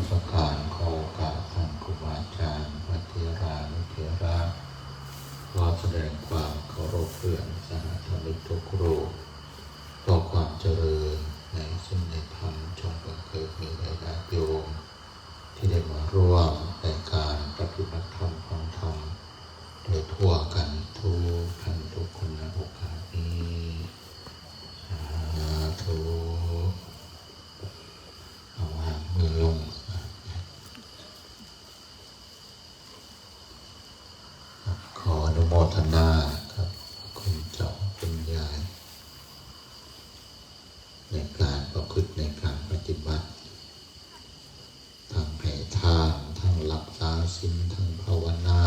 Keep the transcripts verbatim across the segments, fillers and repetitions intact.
ประการขอโอกาสท่านครูบาอาจารย์พระเถรานุเถระ ขอแสดงความเคารพเพื่อนสหธรรมิกทุกรูป ต่อความเจริญในซึ่งในธรรมจงบังเกิดมีแด่ญาติโยม ที่ได้มาร่วมในการปฏิบัติธรรมฟังธรรม โดยทั่วกันทุกท่านทุกคนในโอกาสนี้ สาธุ เอาวางมือลง ขออนุโมทนากับคุณเจ้าคุณยาย ในการประพฤติในการปฏิบัติ ทั้งให้ทาน ทั้งรักษาศีล ทั้งภาวนา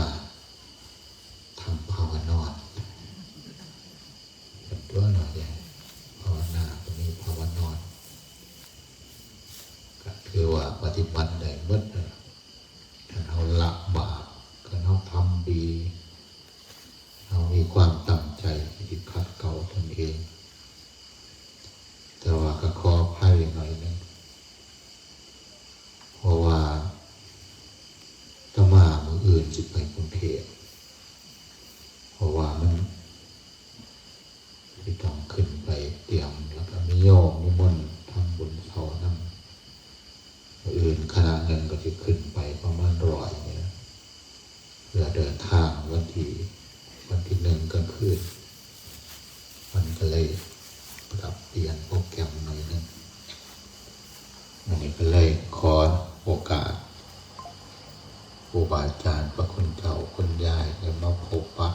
ทั้งภาวนอน เป็นตัวหน่อยใหญ่ ภาวนาก็มีภาวนอน ก็คือว่าปฏิบัติได้หมดเลย ถ้าเราละบาป ก็เราทำดี เรามีความตั้งใจที่ขัดเกลาตนเอง แต่ว่าก็ขออภัยหน่อยหนึ่ง เพราะว่าอาตมามื้ออื่นสิไปกรุงเทพ เพราะว่ามันสิต้องขึ้นไปเตรียม แล้วก็มีโยมนิมนต์ทำบุญเสานำ มื้ออื่นคณะหนึ่งก็สิขึ้นไปประมาณร้อยนี่นะ เพื่อเดินทางวันที่ วันที่หนึ่งกลางคืน มันก็เลยปรับเปลี่ยนโปรแกรมหน่อยหนึ่ง อันนี้ก็เลยขอโอกาสครูบาอาจารย์พระคุณเจ้าคุณยายได้มาพบปะ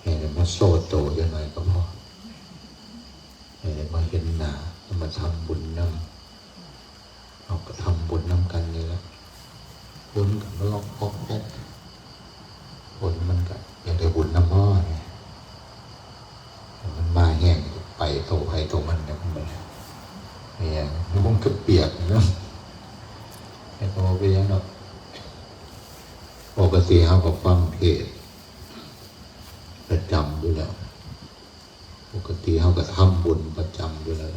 ให้ได้มาโซ่โตจังหน่อยก็พอ ให้ได้มาเห็นหน้า ให้มาทำบุญนำ เอาก็ทำบุญนำกันนี่แหละ บุญกับมาล็อกพอกแป๊ก คนมันก็อยากได้บุญนำพ่อเนี่ย มันมาแห้งไปโตไผโตมันเนี่ย มันเนี่ย มันก็เปียกเนาะ แต่ก็บ่เป็นหยังดอก ปกติเฮาก็ฟังเทศน์ประจำอยู่แล้ว ปกติเฮาก็ทำบุญประจำอยู่แล้ว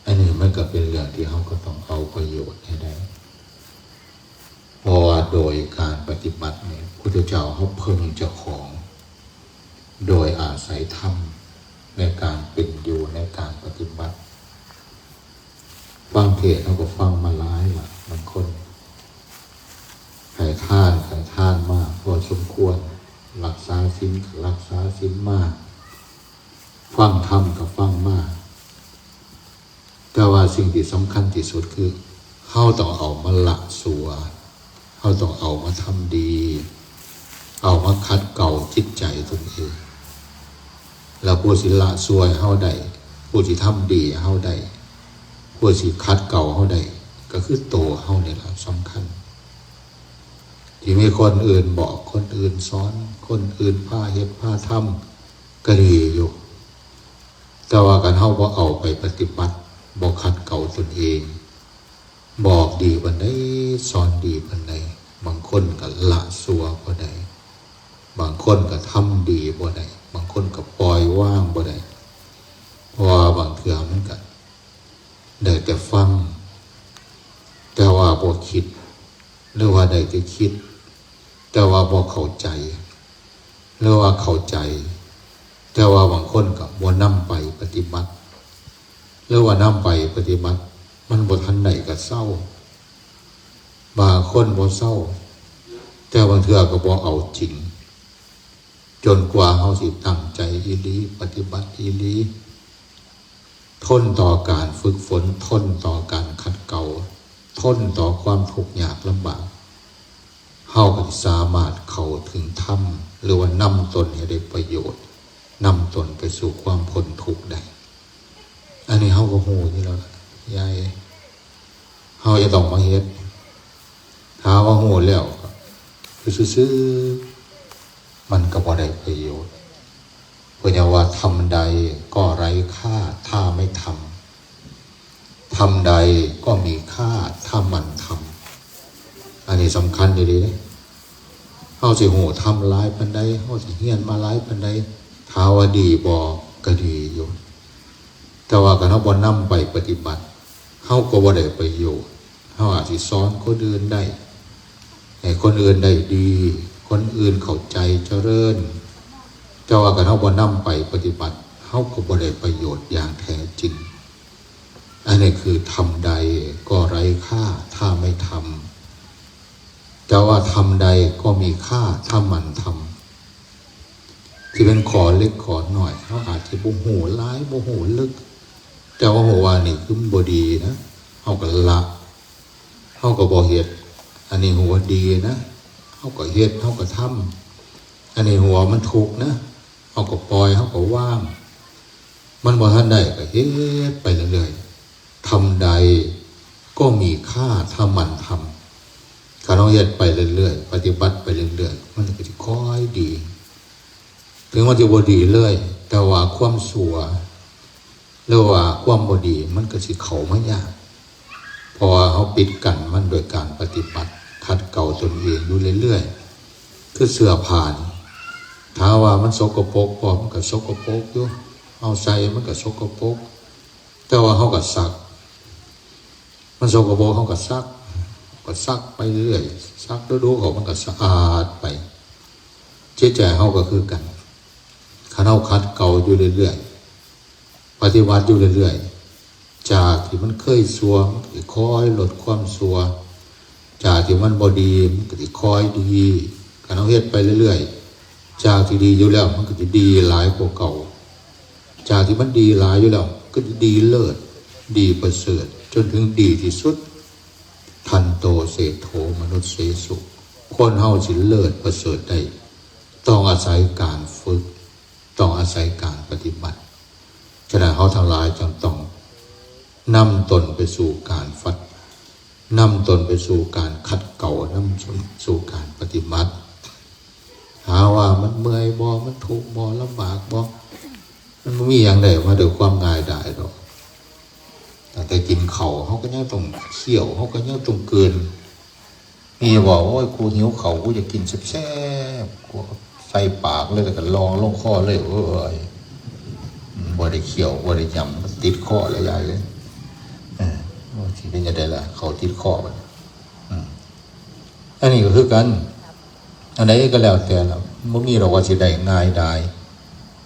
อันนี้มันก็เป็นเรื่องที่เฮาก็ต้องเอาประโยชน์ให้ได้ เพราะว่าโดยการปฏิบัติเนี่ย พุทธเจ้าเฮาเพิ่งเจ้าของ โดยอาศัยธรรมในการเป็นอยู่ในการปฏิบัติ ฟังเทศน์เฮาก็ฟังมาหลายละ บางคนให้ทาน ให้ทานมาพอสมควร รักษาศีลก็รักษาศีลมา ฟังธรรมก็ฟังมา แต่ว่าสิ่งที่สำคัญที่สุดคือ เฮาต้องเอามาละชั่ว เฮาต้องเอามาทำดี เอามาขัดเกลาจิตใจตนเอง แล้วผู้สิละชั่วให้เฮาได้ ผู้สิทำดีให้เฮาได้ ผู้สิขัดเกลาเฮาได้ ก็คือตัวเฮานี่ล่ะสำคัญ ที่มีคนอื่นบอก คนอื่นสอน คนอื่นพาเฮ็ดพาทำ ก็ดีอยู่ แต่ว่าคันเฮาบ่เอาไปปฏิบัติ บ่ขัดเกลาตนเอง บอกดีปานใด สอนดีปานใด บางคนก็ละชั่วบ่ได้ บางคนก็ทำดีบ่ได้ บางคนก็ปล่อยวางบ่ได้ เพราะว่าบางเทื่อมันก็ได้แต่ฟัง แต่ว่าบ่คิด หรือว่าได้แต่คิด แต่ว่าบ่เข้าใจ หรือว่าเข้าใจ แต่ว่าบางคนก็บ่นำไปปฏิบัติ หรือว่านำไปปฏิบัติ มันบ่ทันได้ก็เซา บางคนบ่เซา แต่บางเทื่อก็บ่เอาจริง จนกว่าเฮาสิตั้งใจอีหลี ปฏิบัติอีหลี ทนต่อการฝึกฝน ทนต่อการขัดเกลา ทนต่อความทุกข์ยากลำบาก เฮาก็สิสามารถเข้าถึงธรรม หรือว่านำตนให้ได้ประโยชน์ นำตนไปสู่ความพ้นทุกข์ได้ อันนี้เฮาก็ฮู้อยู่แล้วล่ะ ยาย เฮาจะต้องมาเฮ็ด ถ้าว่าฮู้แล้วก็คือซื่อๆ มันก็บ่ได้ประโยชน์ เพราะว่าธรรมใดก็ไร้ค่าถ้าไม่ทำ ธรรมใดก็มีค่าถ้าหมั่นทำ อันนี้สำคัญอีหลีเด้ เฮาสิฮู้ธรรมหลายปานใด เฮาสิเรียนมาหลายปานใด ถ้าว่าดีบ่ ก็ดีอยู่ แต่ว่าคันเฮาบ่นำไปปฏิบัติ เฮาก็บ่ได้ประโยชน์ เฮาอาจสิสอนคนอื่นได้ ให้คนอื่นได้ดี คนอื่นเข้าใจเจริญ แต่ว่าคันเฮาบ่นำไปปฏิบัติ เฮาก็บ่ได้ประโยชน์อย่างแท้จริง อันนี้คือธรรมใดก็ไร้ค่าถ้าไม่ทำ แต่ว่าธรรมใดก็มีค่าถ้าหมั่นทำ ที่เป็นข้อเล็กข้อน้อย เฮาอาจสิบ่ฮู้หลาย บ่ฮู้ลึก แต่ว่าฮู้ว่านี่คือมันบ่ดีนะ เฮาก็ละ เฮาก็บ่เฮ็ด อันนี้ฮู้ว่าดีนะ เฮาก็เฮ็ด เฮาก็ทำ อันนี้ฮู้ว่ามันทุกข์นะ เฮาก็ปล่อย เฮาก็วาง มันบ่ทันได้ก็เฮ็ดไปเรื่อยๆ ธรรมใดก็มีค่าถ้าหมั่นทำ ถ้าเฮาเฮ็ดไปเรื่อยๆ ปฏิบัติไปเรื่อยๆ มันก็สิค่อยดี ถึงมันสิบ่ดีเลย แต่ว่าความชั่ว หรือว่าความบ่ดีมันก็สิเข้ามายาก เพราะว่าเฮาปิดกั้นมันโดยการปฏิบัติ ขัดเกลาตนเองอยู่เรื่อยๆ คือเสื้อผ้านี่ ถ้าว่ามันสกปรกบ่ มันก็สกปรกอยู่ เฮาใส่มันก็สกปรก แต่ว่าเฮาก็ซัก มันสกปรกเฮาก็ซัก ก็ซักไปเรื่อย ซักดูๆ เขามันก็สะอาดไป จิตใจเฮาก็คือกัน คันเฮาขัดเกลาอยู่เรื่อยๆ ปฏิบัติอยู่เรื่อยๆ จากที่มันเคยชั่ว มันก็สิค่อยลดความชั่ว จากที่มันบ่ดี มันก็สิค่อยดี คันเฮาเฮ็ดไปเรื่อยๆ จากที่ดีอยู่แล้ว มันก็สิดีหลายกว่าเก่า จากที่มันดีหลายอยู่แล้ว ก็ดีเลิศ ดีประเสริฐ จนถึงดีที่สุด ทันโตเศรษโธมนุสเสสุ คนเฮาสิเลิศประเสริฐได้ ต้องอาศัยการฝึก ต้องอาศัยการปฏิบัติ ฉะนั้นเฮาทั้งหลายจึงต้องนำตนไปสู่การฟัด นำตนไปสู่การขัดเกลา นำสู่การปฏิบัติ หาว่ามันเมื่อยบ่ มันทุกข์บ่ ลำบากบ่ มันบ่มีหยังได้มาด้วยความง่ายดายดอก ตั้งแต่กินข้าว เฮาก็ยังต้องเคี้ยว เฮาก็ยังต้องกลืน มีบอก โอ้ย กูหิวข้าว กูอยากกินแซ่บๆ กูใส่ปากเลย แล้วก็ลองลงคอเลย โอ้ย บ่ได้เคี้ยว บ่ได้หยำ มันติดคอเลย ยายเลย เออ โอ้ย สิเป็นจั่งใดล่ะ ข้าวติดคอบัดนี้ อืม อันนี้ก็คือกัน อันใดก็แล้วแต่ละ บ่มีดอกว่าสิได้ง่ายดาย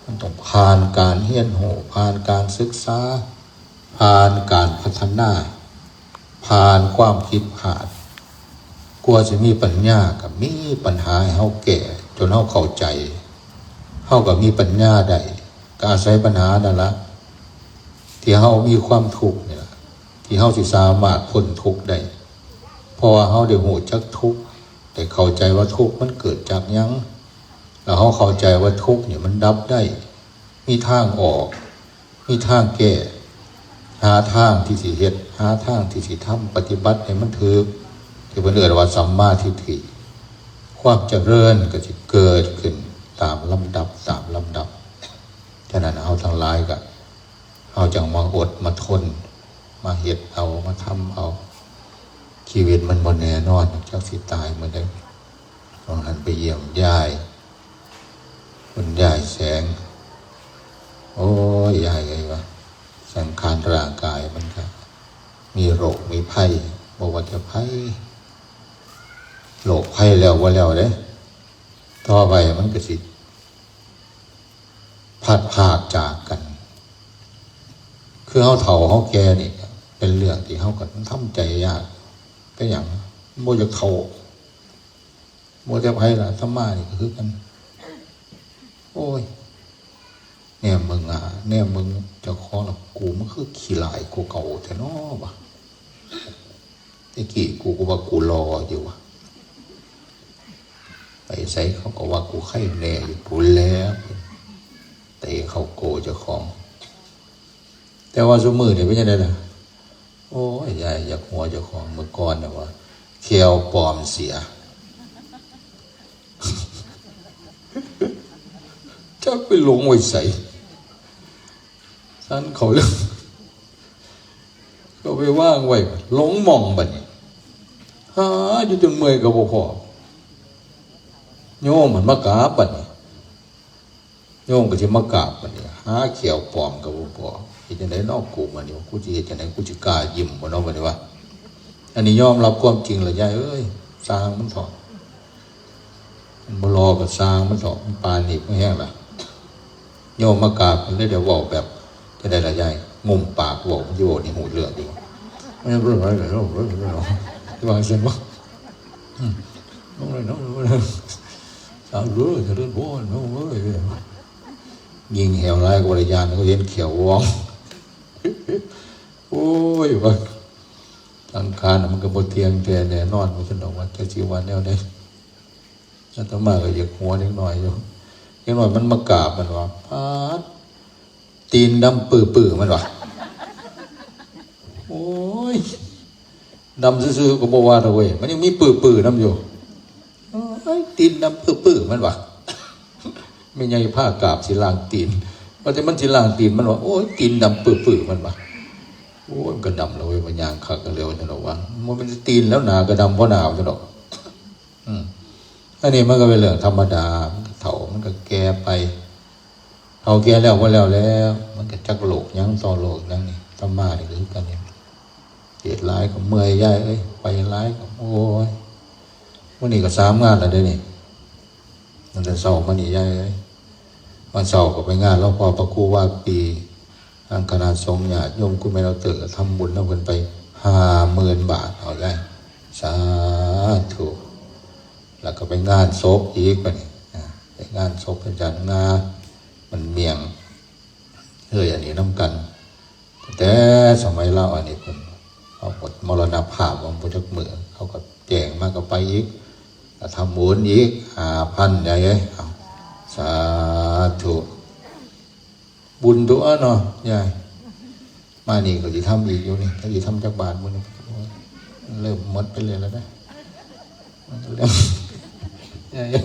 มันต้องผ่านการเรียนรู้ ผ่านการศึกษา ผ่านการพัฒนา ผ่านความผิดพลาด กว่าสิมีปัญญาก็มีปัญหาให้เฮาแก้ จนเฮาเข้าใจ เฮาก็มีปัญญาได้ ก็อาศัยปัญหานั่นละ ที่เฮามีความทุกข์นี่ล่ะ ที่เฮาสิสามารถพ้นทุกข์ได้ เพราะว่าเฮาได้รู้จักทุกข์ ได้เข้าใจว่าทุกข์มันเกิดจากหยัง แล้วเฮาเข้าใจว่าทุกข์นี่มันดับได้ มีทางออก มีทางแก้ หาทางที่สิเฮ็ด หาทางที่สิทำ ปฏิบัติให้มันถูก ที่เพิ่นเอิ้นว่าสัมมาทิฏฐิ ความเจริญก็สิเกิดขึ้นตามลำดับ ตามลำดับ ฉะนั้นเฮาทั้งหลายก็ เฮาจั่งมาอดมาทน มาเฮ็ดเอา มาทำเอา ชีวิตมันบ่แน่นอน จักสิตายมื้อใด ว่าหั่นไปเยี่ยมยาย คุณยายแสง โอ้ย ยายเอ้ย ว่าสังขารร่างกายมันก็มีโรคมีภัย บ่ว่าแต่ภัย โรคภัยแล้วบ่แล้วเด้ ต่อไปมันก็สิพลัดพรากจากกัน คือเฮาเฒ่าเฮาแก่นี่ เป็นเรื่องที่เฮาก็ทำใจยาก เป็นหยัง บ่อยากเฒ่า บ่แต่ไผล่ะ อาตมานี่ก็คือกัน โอ้ย แนมเบิ่งหน้า แนมเบิ่งเจ้าของแล้ว กูมันคือขี้ร้ายกว่าเก่าแท้น้อวะ แต่กี้กูก็ว่ากูหล่ออยู่วะ ไปไสเขาก็ว่ากูไคแน่อยู่พู้นแหล้ว เตะเข้าโกเจ้าของ แต่ว่าซุมื้อนี่เป็นจั่งใดล่ะ โอ้ย ยายอยากหัวเจ้าของ มื้อก่อนน่ะว่า แข้วปลอมเสีย จักไปหลงไว้ไส ซั่นเขาเลย ก็ไปวางไว้ หลงหม่องบัดนี้ หาอยู่จนเมื่อยก็บ่พ้อ โยมมันมากราบบัดนี้ โยมก็สิมากราบบัดนี้ หาแข้วปลอมก็บ่พ้อ เฮ็ดจั่งใด๋เนาะกู บัดนี้ กูสิเฮ็ดจั่งใด๋ กูสิกล้ายิ้มบ่เนาะ บัดนี้วะ อันนี้ยอมรับความจริงแล้ว ยายเอ้ย ซ่างมันเถาะ มันบ่หล่อก็ซ่างมันเถาะ มันปานนี้มันแฮงล่ะ โยมมากราบ มันเลยได้เว้าแบบ จั่งใด๋ล่ะยาย งุ้มปากเว้า มันสิเว้าให้ฮู้เรื่องอยู่ มันบ่ได้ ว่าซั่นบ่ อืม สาธุ เจริญพร โอ้ย ยิ่งแหวหลายก็บ่ได้ย้าน เขาเห็นแข้ววอง โอ้ย ว่าสังขารน่ะมันก็บ่เที่ยงแท้แน่นอน ว่าซั่นดอก ว่าจักสิว่าแนวใด๋ อาตมาก็อยากหัวเด็กน้อยอยู่ เด็กน้อยมันมากราบ มันว่า ป๊าด ตีนดำปื้อๆ มันว่า โอ้ย ดำซื่อๆ ก็บ่ว่าดอกเว้ย มันยังมีปื้อๆ นำอยู่ โอ้ย ตีนดำปื้อๆ มันว่า แม่ใหญ่พากราบสิล้างตีน ว่าแต่มันสิล้างตีน มันว่า โอ้ย ตีนดำปื้อๆ มันว่า โอ้ย มันก็ดำแล้วเว้ย มันย่างคักกันแล้ว ซั่นดอกว่า มันเป็นตีนแล้ว หนาก็ดำเพราะหนาว ซั่นดอก อืม อันนี้มันก็เป็นเรื่องธรรมดา มันก็เฒ่า มันก็แก่ไป เฒ่าแก่แล้ว บ่แล้วแล้ว มันก็จักโรคหยังต่อโรคหยังนี่ อาตมานี่ก็คือกันนี่ เฮ็ดหลายก็เมื่อย ยายเอ้ย ไปหลายก็ โอ้ย มื้อนี้ก็สามงานแล้วเด้นี่ ตั้งแต่เช้ามานี่ ยายเอ้ย วันเสาร์ก็ไปงานหลวงพ่อพระครูวาปี ทางคณะสงฆ์ญาติโยมคุณแม่ดอกเตอร์ก็ทำบุญนำเพิ่นไปห้าหมื่นบาท เอายาย สาธุ แล้วก็ไปงานศพอีกบัดนี้ อ่า ไปงานศพอาจารย์งา มันเมี่ยง เอ้ย อันนี้นำกัน แต่สมัยลาวอันนี้เพิ่น เอาหมดมรณภาพ บ่ฮู้จักมื้อ เขาก็แจ้งมาก็ไปอีก ก็ทำบุญอีก ห้าพัน ยายเอ้ย เอา สาธุ บุญตั๊วเนาะ ยาย มานี่ก็สิทำอีกอยู่นี่ ก็สิทำจักบาทมื้อนี้ เริ่มหมดไปเลยแล้วนะ มันก็เริ่ม ยายเอ้ย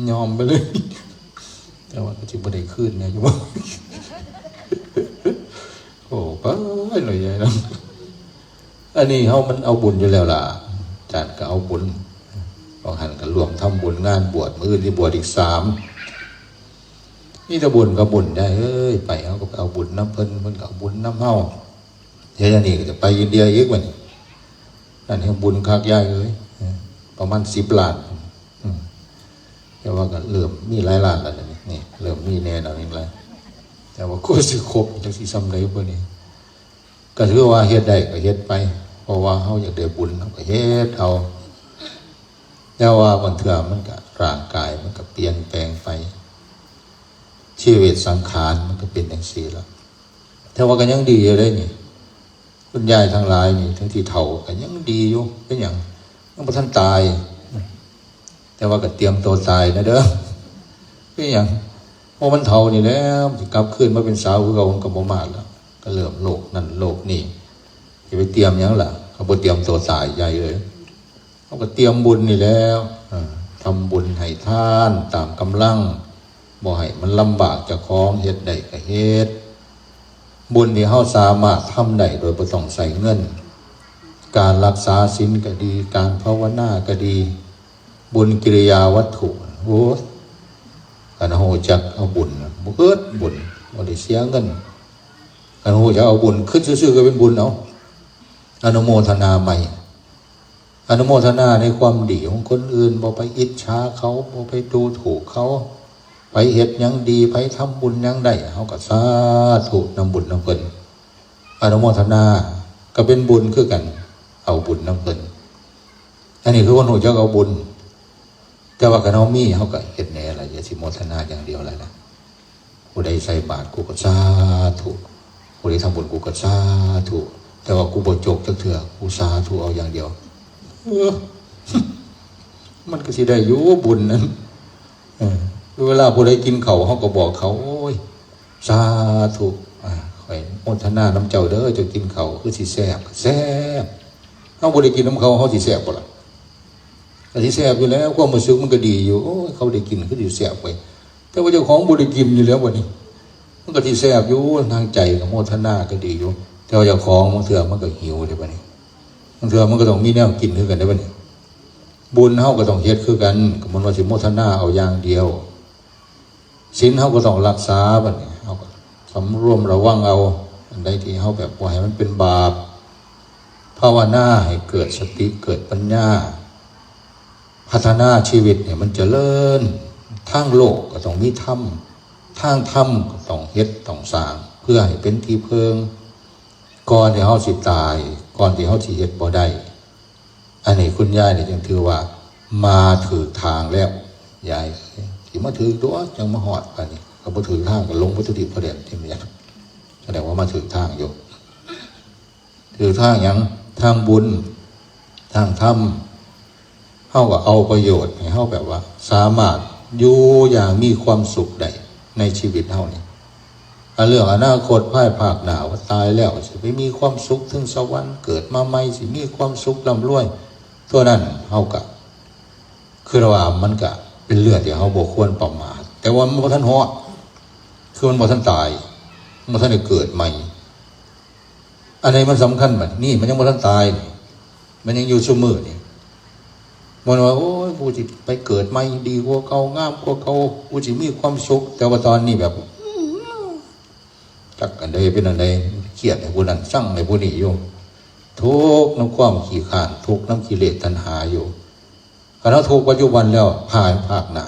ยอมไปเลย แต่ว่าก็สิบ่ได้คืนแน่อยู่บ่ โอ้ ไปเลยยายเนาะ อันนี้เฮามันเอาบุญอยู่แล้วล่ะ อาจารย์ก็เอาบุญ บางหันก็ร่วมทำบุญงานบวช มื้ออื่นสิบวชอีกสาม มีแต่บุญกับบุญ ยายเอ้ย ไปเฮาก็ไปเอาบุญนำเพิ่น เพิ่นก็เอาบุญนำเฮา เดี๋ยวนี้ก็จะไปอินเดียอีกบัดนี้ นั่นแฮ่งบุญคักยายเอ้ย ประมาณสิบล้าน อืม แต่ว่าก็เริ่มมีหลายล้านแล้วนี่ นี่ เริ่มมีแน่แล้วนี่ละ แต่ว่าก็สิครบจักสิส่ำใด๋บ่นี่ ก็ถือว่าเฮ็ดได้ก็เฮ็ดไป เพราะว่าเฮาอยากได้บุญ เฮาก็เฮ็ดเอา แต่ว่าบางเทื่อมันก็ ร่างกายมันก็เปลี่ยนแปลงไป ชีวิตสังขารมันก็เป็นจั่งซี้ล่ะ แต่ว่าก็ยังดีอยู่เด้นี่ คุณยายทั้งหลายนี่ ทั้งที่เฒ่าก็ยังดีอยู่ เป็นหยัง ยังบ่ทันตาย แต่ว่าก็เตรียมตัวตายนะเด้อ เป็นหยัง เพราะมันเฒ่านี่แหละ สิกลับคืนมาเป็นสาวคือเก่ามันก็บ่มาแล้ว ก็เริ่มโรคนั่นโรคนี่ สิไปเตรียมหยังล่ะ ก็บ่เตรียมตัวตาย ยายเอ้ย เฮาก็เตรียมบุญนี่แหล้ว อ่า ทำบุญให้ทานตามกำลัง บ่ให้มันลำบากเจ้าของ เฮ็ดได้ก็เฮ็ด บุญที่เฮาสามารถทำได้โดยบ่ต้องใช้เงิน การรักษาศีลก็ดี การภาวนาก็ดี บุญกิริยาวัตถุ โอ้ย คันเฮารู้จักเอาบุญ บ่อึดบุญ บ่ได้เสียเงิน คันเฮารู้จักเอาบุญ คิดซื่อๆ ก็เป็นบุญเอา อนุโมทนาใหม่ อนุโมทนาในความดีของคนอื่น บ่ไปอิจฉาเขา บ่ไปดูถูกเขา ไผเฮ็ดหยังดี ไผทำบุญหยังได้ เฮาก็สาธุนำบุญนำเพิ่น อนุโมทนาก็เป็นบุญคือกัน เอาบุญนำเพิ่น อันนี้คือคนรู้จักเอาบุญ แต่ว่าคันเฮามี เฮาก็เฮ็ดแหน่ล่ะ อย่าสิโมทนาอย่างเดียวล่ะนะ ผู้ใดใส่บาตรกูก็สาธุ ผู้ใดทำบุญกูก็สาธุ แต่ว่ากูบ่จกจักเทื่อ กูสาธุเอาอย่างเดียว เออ มันก็สิได้อยู่บุญนั่น เออ เวลาผู้ใดกินข้าว เฮาก็บอกเขา โอ้ย สาธุ อ่า ข้อยโมทนานำเจ้าเด้อ เจ้ากินข้าว คือสิแซ่บ แซ่บ เฮาบ่ได้กินนำเขา เฮาสิแซ่บบ่ล่ะ ก็สิแซ่บอยู่แล้ว ความรู้สึกมันก็ดีอยู่ โอ้ย เขาได้กิน คือสิแซ่บไป แต่ว่าเจ้าของบ่ได้กินอยู่แล้วบัดนี้ มันก็สิแซ่บอยู่ ทางใจก็โมทนาก็ดีอยู่ แต่ว่าเจ้าของบางเทื่อมันก็หิวเด้บัดนี้ บางเทื่อมันก็ต้องมีแนวกินคือกันเด้บัดนี้ บุญเฮาก็ต้องเฮ็ดคือกัน ก็บ่แม่นว่าสิโมทนาเอาอย่างเดียว ศีลเฮาก็ต้องรักษาบัดนี้ เฮาก็สำรวมระวังเอา อันใดที่เฮาแบบบ่ให้มันเป็นบาป ภาวนาให้เกิดสติเกิดปัญญา พัฒนาชีวิตให้มันเจริญ ทางโลกก็ต้องมีธรรม ทางธรรมก็ต้องเฮ็ดต้องสร้าง เพื่อให้เป็นที่เพิ่ง ก่อนที่เฮาสิตาย ก่อนที่เฮาสิเฮ็ดบ่ได้ อันนี้คุณยายนี่จึงถือว่ามาถืกทางแล้ว ยาย สิมาถืกตัวจังมาฮอดปานนี้ ก็บ่ถืกทางก็ลงไปทุกที่พอแดนที่เมีย แสดงว่ามาถืกทางอยู่ ถืกทางหยัง ทางบุญ ทางธรรม เฮาก็เอาประโยชน์ให้เฮาแบบว่า สามารถอยู่อย่างมีความสุขได้ในชีวิตเฮานี่ อันเรื่องอนาคตภายภาคหน้าว่าตายแล้วสิไปมีความสุขถึงสวรรค์ เกิดมาใหม่สิมีความสุขร่ำรวย ตัวนั้นเฮาก็คือว่ามันก็เป็นเรื่องที่เฮาบ่ควรประมาท แต่ว่ามันบ่ทันฮอด คือมันบ่ทันตาย มันบ่ทันได้เกิดใหม่ อันนี้มันสำคัญบัดนี้ มันยังบ่ทันตายนี่ มันยังอยู่ซุมื้อนี่ มันว่า โอ้ย กูสิไปเกิดใหม่ดีกว่าเก่า งามกว่าเก่า กูสิมีความสุข แต่ว่าตอนนี้แบบ จักอันใดเป็นอันใด เครียดให้ผู้นั้น ซังให้ผู้นี้อยู่ ทุกข์นำความขี้คร้าน ทุกข์นำกิเลสตัณหาอยู่ คันเฮาทุกข์ปัจจุบันแล้ว ภายภาคหน้า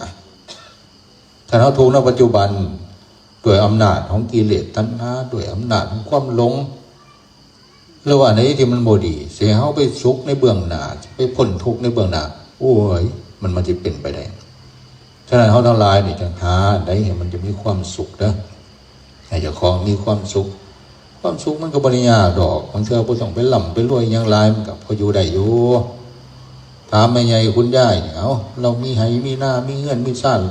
ถ้าเฮาทุกข์ในปัจจุบัน ด้วยอำนาจของกิเลสตัณหา ด้วยอำนาจของความหลง หรือว่าอันใดที่มันบ่ดี สิให้เฮาไปสุขในเบื้องหน้า ไปพ้นทุกข์ในเบื้องหน้า โอ้ย มัน มันสิเป็นไปได้ ฉะนั้นเฮาทั้งหลายนี่จะหาอันใดให้มันจะมีความสุขเด้อ ให้เจ้าของมีความสุข ความสุขมันก็บ่ได้ยากดอก บางเทื่อบ่ต้องไปร่ำไปรวยหยังหลาย มันก็พออยู่ได้อยู่ ถามแม่ใหญ่คุณยายนี่ เอ้า ลาวมีไฮ่มีนา มีเฮือนมีซาน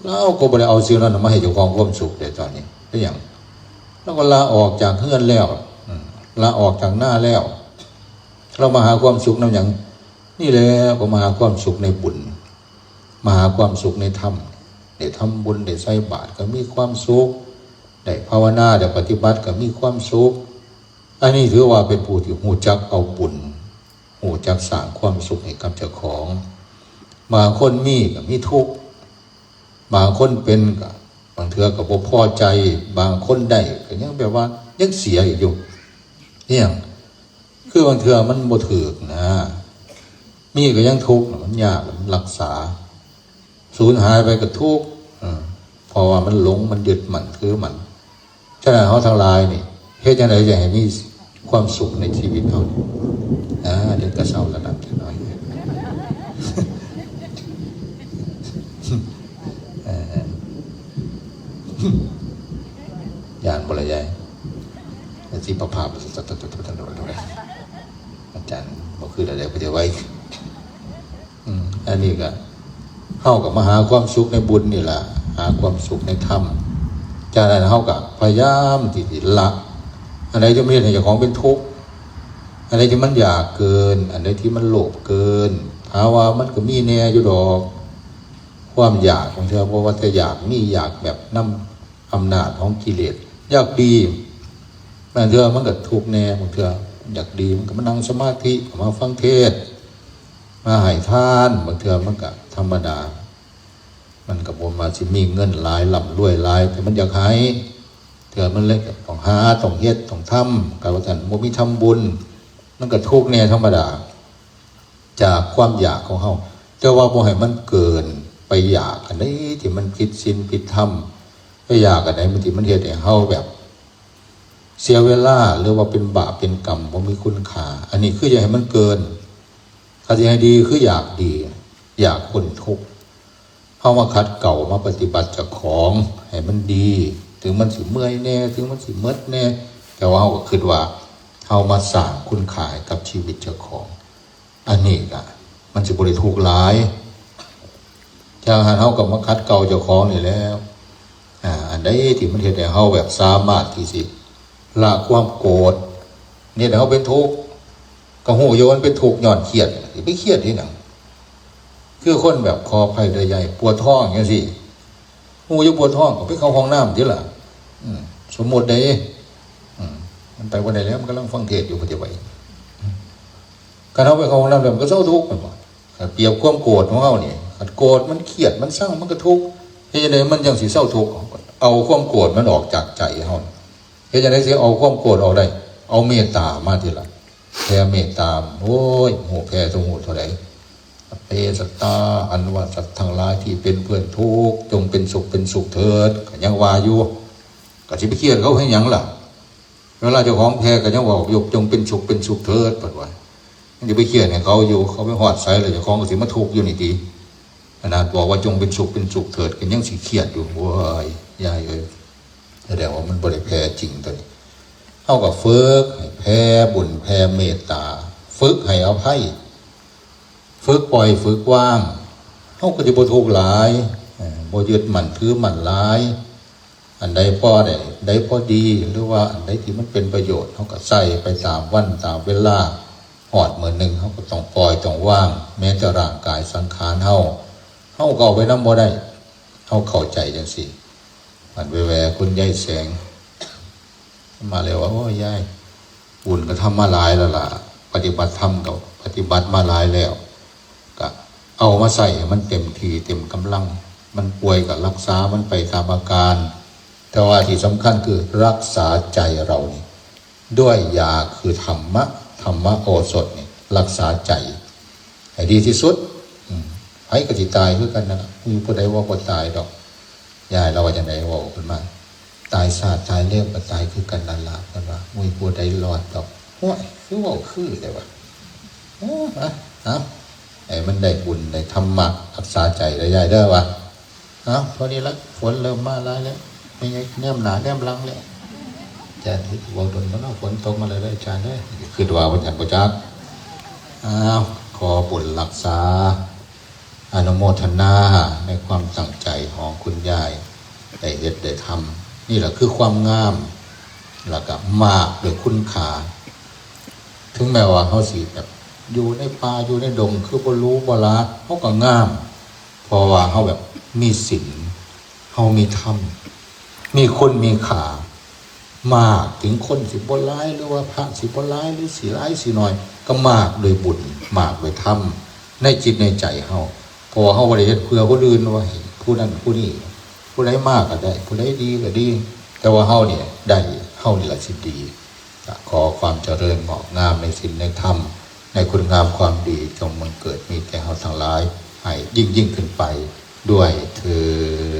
ลาวก็บ่ได้เอาสิ่งนั้นมาให้เจ้าของความสุขเด้ตอนนี้ เป็นหยัง ลาวก็ลาออกจากเฮือนแล้ว อืม ลาออกจากนาแล้ว ลาวมาหาความสุขนำหยัง นี่แหละ ก็มาหาความสุขในบุญ มาหาความสุขในธรรม ได้ทำบุญ ได้ใส่บาตรก็มีความสุข ได้ภาวนา ได้ปฏิบัติก็มีความสุข อันนี้ถือว่าเป็นผู้ที่ฮู้จักเอาบุญ ฮู้จักสร้างความสุขให้กับเจ้าของ บางคนมีก็มีทุกข์ บางคนเป็นก็ บางเทื่อก็บ่พอใจ บางคนได้ก็ยังแบบว่ายังเสียอีกอยู่ เนี่ย คือบางเทื่อมันบ่ถืกนะ มีก็ยังทุกข์ มันยาก มันรักษา สูญหายไปก็ทุกข์ เออ เพราะว่ามันหลง มันยึดมั่นถือมั่น ฉะนั้นเฮาทั้งหลายนี่ เฮ็ดจั่งใดจะให้มีความสุขในชีวิตเฮานี่ อ่า เดี๋ยวก็เศร้าแล้วนะ จักหน่อย เออ ย่านบ่ละยาย อาจารย์บ่คือแล้ว เดี๋ยวไปเดี๋ยวไว้ อืม อันนี้ก็ เฮาก็มาหาความสุขในบุญนี่ล่ะ หาความสุขในธรรม จากนั้นเฮาก็พยายามที่สิละ อันใดที่มันเฮ็ดให้เจ้าของเป็นทุกข์ อันใดที่มันอยากเกิน อันใดที่มันโลภเกิน ถามว่ามันก็มีแน่อยู่ดอก ความอยากบางเทื่อ บ่ว่าแต่อยากมี อยากแบบนำอำนาจของกิเลส อยากดี บางเทื่อมันก็ทุกข์แน่ บางเทื่ออยากดี มันก็มานั่งสมาธิ ก็มาฟังเทศน์ มาให้ทาน บางเทื่อมันก็ธรรมดา มันก็บ่ว่าสิมีเงินหลาย ร่ำรวยหลาย แต่มันอยากให้ เทื่อมันเลยก็ต้องหา ต้องเฮ็ด ต้องทำ ก็ว่าซั่น บ่มีทำบุญ มันก็ทุกข์แน่ธรรมดา จากความอยากของเฮา แต่ว่าบ่ให้มันเกินไปอยากอันใดที่มันผิดศีลผิดธรรม ไปอยากอันใดมันที่มันเฮ็ดให้เฮาแบบ เสียเวลา หรือว่าเป็นบาปเป็นกรรม บ่มีคุณค่า อันนี้คืออย่าให้มันเกิน ถ้าสิให้ดีคืออยากดี อยากพ้นทุกข์ เฮามาขัดเกลามาปฏิบัติเจ้าของให้มันดี ถึงมันสิเมื่อยแน่ ถึงมันสิเมิดแน่ แต่ว่าเฮาก็คิดว่า เฮามาสร้างคุณค่าให้กับชีวิตเจ้าของ อันนี้ก็มันสิบ่ได้ทุกข์หลาย จากนั้นเฮาก็มาขัดเกลาเจ้าของนี่แหล้ว อ่า อันใดที่มันเฮ็ดให้เฮาแบบสามารถที่สิละความโกรธ เฮ็ดให้เฮาเป็นทุกข์ ก็ฮู้อยู่ว่ามันเป็นทุกข์ย้อนเครียด สิไปเครียดเฮ็ดหยัง คือคนแบบ ขออภัยเด้อยาย ปวดท้องจังซี่ ฮู้อยู่ปวดท้องก็ไปเข้าห้องน้ำติล่ะ อืม สมมุติเด้ อืม มันไปบ่ได้แล้ว มันกำลังฟังเทศน์อยู่ ปฏิบัติ คันเฮาไปเข้าห้องน้ำแล้วมันก็เซาทุกข์แม่นบ่ คันเปรียบความโกรธของเฮานี่ คันโกรธมันเครียดมันซังมันก็ทุกข์ เฮ็ดจั่งใดมันจั่งสิเซาทุกข์ เอาความโกรธมันออกจากใจเฮา เฮ็ดจั่งใดสิเอาความโกรธออกได้ เอาเมตตามาทีหลัง แผ่เมตตา โอ้ย ฮู้แผ่ทุกฮู้เท่าใด สัพเพสัตตา อันว่าสัตว์ทั้งหลายที่เป็นเพื่อนทุกข์ จงเป็นสุขเป็นสุขเถิด ก็ยังว่าอยู่ ก็สิไปเครียดเขาให้หยังล่ะ เวลาเจ้าของแผ่ก็ยังว่า ยกจงเป็นสุขเป็นสุขเถิด เพิ่นว่า ยังจะไปเครียดให้เขาอยู่ เขาไปฮอดไสแล้ว เจ้าของก็สิมาทุกข์อยู่นี่ติ ขนาดบอกว่าจงเป็นสุขเป็นสุขเถิด ก็ยังสิเครียดอยู่ โอ้ย ยายเอ้ย แสดงว่ามันบ่ได้แผ่จริงตัวนี้ เฮาก็ฝึกให้แผ่บุญแผ่เมตตา ฝึกให้อภัย ฝึกปล่อยฝึกวาง เฮาก็สิบ่ทุกข์หลาย เอ่อ บ่ยึดมั่นถือมั่นหลาย อันใดพอได้ อันใดพอดี หรือว่าอันใดที่มันเป็นประโยชน์ เฮาก็ใส่ไปตามวันตามเวลา ฮอดมื้อหนึ่งเฮาก็ต้องปล่อยต้องวาง แม้แต่ร่างกายสังขารเฮา เฮาก็เอาไว้นำบ่ได้ เฮาเข้าใจจั่งซี้ อันแว่ๆ คุณยายแสง มาแล้วว่า โอ้ย ยาย บุญก็ทำมาหลายแล้วล่ะ ปฏิบัติธรรมก็ปฏิบัติมาหลายแล้ว ก็เอามาใส่ให้มันเต็มที่เต็มกำลัง มันป่วยก็รักษามันไปตามอาการ แต่ว่าที่สำคัญคือรักษาใจเรานี่ ด้วยยาคือธรรมะ ธรรมโอสถนี่ รักษาใจ ให้ดีที่สุด อืม ไผก็สิตายคือกันนั่นล่ะ มีผู้ใดว่าบ่ตายดอก ยายเราว่าจั่งใด เว้าขึ้นมา ตายซาดตายเร็วก็ตายคือกันนั่นล่ะ เพิ่นว่า มีผู้ใดรอดดอก โอ้ย คือเว้าคือแต่ว่า โอ้ ฮะ เอา ให้มันได้บุญได้ธรรมะ รักษาใจเด้อยายเด้อว่า เอา เท่านี้ละ ฝนเริ่มมาหลายแล้ว แม่ใหญ่แนมหน้าแนมหลังแล้ว อาจารย์เว้าโดนบ่เนาะ ฝนตกมาแล้วเด้ออาจารย์เด้อ คิดว่าเพิ่นจั่งบ่จัก อ้าว ขอบุญรักษา อนุโมทนาในความตั้งใจของคุณยาย ได้เฮ็ดได้ทำ นี่แหละคือความงาม แล้วก็มากด้วยคุณค่า ถึงแม้ว่าเฮาสิแบบอยู่ในป่าอยู่ในดง คือบ่หรูบ่หรา เฮาก็งาม เพราะว่าเฮาแบบมีศีล เฮามีธรรม มีคุณมีค่า มาก ถึงคนสิบ่หลาย หรือว่าพระสิบ่หลาย หรือสิหลายสิน้อย ก็มากด้วยบุญ มากด้วยธรรม ในจิตในใจเฮา เพราะว่าเฮาบ่ได้เฮ็ดเพื่อคนอื่น ว่าให้ผู้นั้นผู้นี้ ผู้ใดมาก็ได้ ผู้ใดดีก็ดี แต่ว่าเฮานี่ได้ เฮานี่ล่ะสิดี ก็ขอความเจริญงอกงามในศีลในธรรม ในคุณงามความดี จงบังเกิดมีแก่เฮาทั้งหลาย ให้ยิ่งๆ ขึ้นไปด้วยเทอญ